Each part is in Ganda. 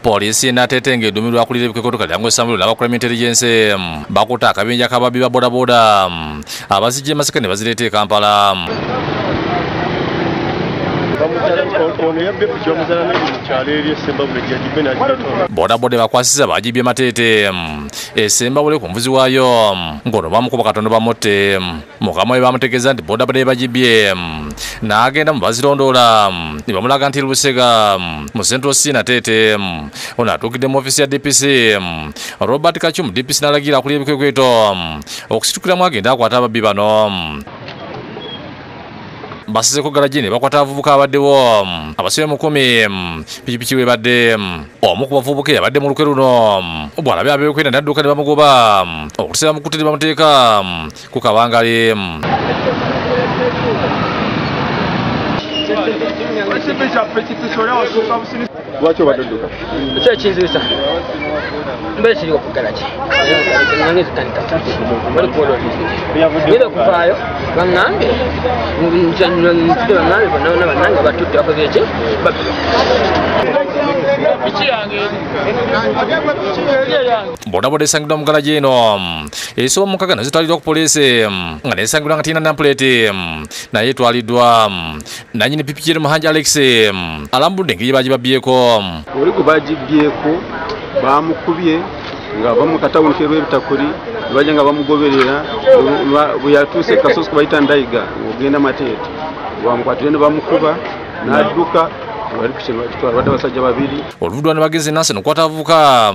Poliisi Nateete ng'eduumirwa akulira ebikwekweto Kalyango Samuel n'abakulembera intelligence bakutte akabinja k'ababbi ba bodaboda abazijja e Masaka ne bazireeta e Kampala. Bodaboda bakwasizza bagibye Mateete e Ssembabule ku muvuzi waayo ng'ono bamukuba katono bamutte. Mukama we bamutegeeza nti bodaboda bagibye n'agenda mu bazirondoola ne bamulaga nti Lusega mu Central C Nateete. Ono atuukidde mu ofiisi ya DPC Robert Kachum DPC n'alagira akulira ebikwekweto okusitukiramu agenda akwata ababbi bano. Basizeko garagi ne bakwata abavubuka abaddewo abasibe mukumi pikipiki webadde. Omu ku bavubuka yabadde mu lukwe luno bw'alabye ab'ebyokwerinda n'adduka ne bamugoba okutuusa bamukutte ne bamuteeka ku kabangali. Lwaki obadde odduka? Kyekinzibisa mbeera kiriwo ku garagi nange zitandika bali kuwona ngenda okuvaayo baŋŋambe ntudde baŋŋambe bonna bannange batudde bakoze eki babbi. Bodaboda esangiddwa mu garagi eno esoba mu 6 nezitwaliddwa ku poliisi nga nesangiddwa nga terina nampuleeti naye etwaliddwa. Nannyini pikipiki eri Muhangi Alex alambudde engeri gye bagibabyeko. Oli gwe bagibyeko bamukubye nga ava mu katawuni k'e Lwebitakuli bajja nga bamugoberera bwe yatuuse kasozi ke bayita Ndaiga ng'ogenda Mateete bamukwatire ne bamukuba n'adduka. Badde abasajja babiri. Oluvuddwa ne bagenze Nansi n'okukwata abavubuka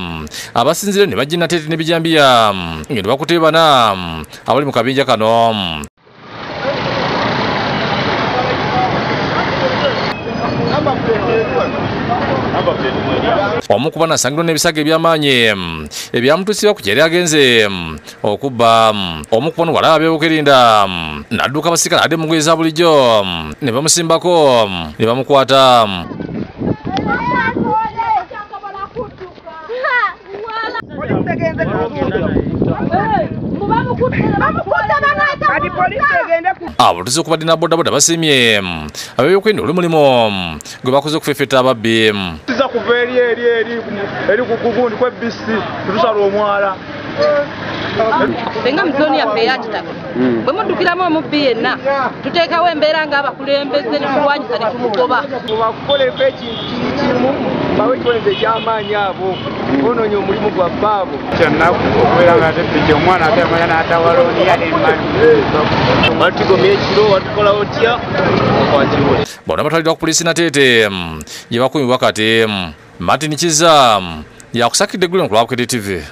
abasinzire ne bajja Nateete n'ebijambiya ng'eno bakutte bana abali mu kabinja kano. Omu ku bana asangiddwa n'ebisago eby'amaanyi ebyamutuusibwa ku kyeri agenze okubba. Omu ku bano bw'alaba ab'ebyokwerinda n'adduka abasirikale adde mu ngoye za bulijjo ne bamusimbako ne bamukwata. Abatuuze okubadde na bodaboda basiimye ab'ebyokwerinda olw'omulimu gwe bakoze okufeffetta ababbi. Tuza kuva eri eri eri eri ku gugundi kwe BC tusala omwala. Fenga mu zooni yaffe eya Kitaka bwe muddukiramu omubbi yenna tuteekawo embeera ng'abakulembeze ne tulwanyisa ne tumugoba. Bakukoleko ekintu kiri kimu bawe ekibonerezo eky'amaanyi abo bonoonye omulimu gwaffe abo. Kyannaku okubeera nga ate piki omwana ate amanya n'atawalooni yalemaani. Batugomya ekiro batukolawo otya okwatibwe. Bonna batwaliddwa ku poliisi Nateete gye bakuumibwa kati. Martin Kizza yakusakidde eggulire ku lwa Bukedde TV.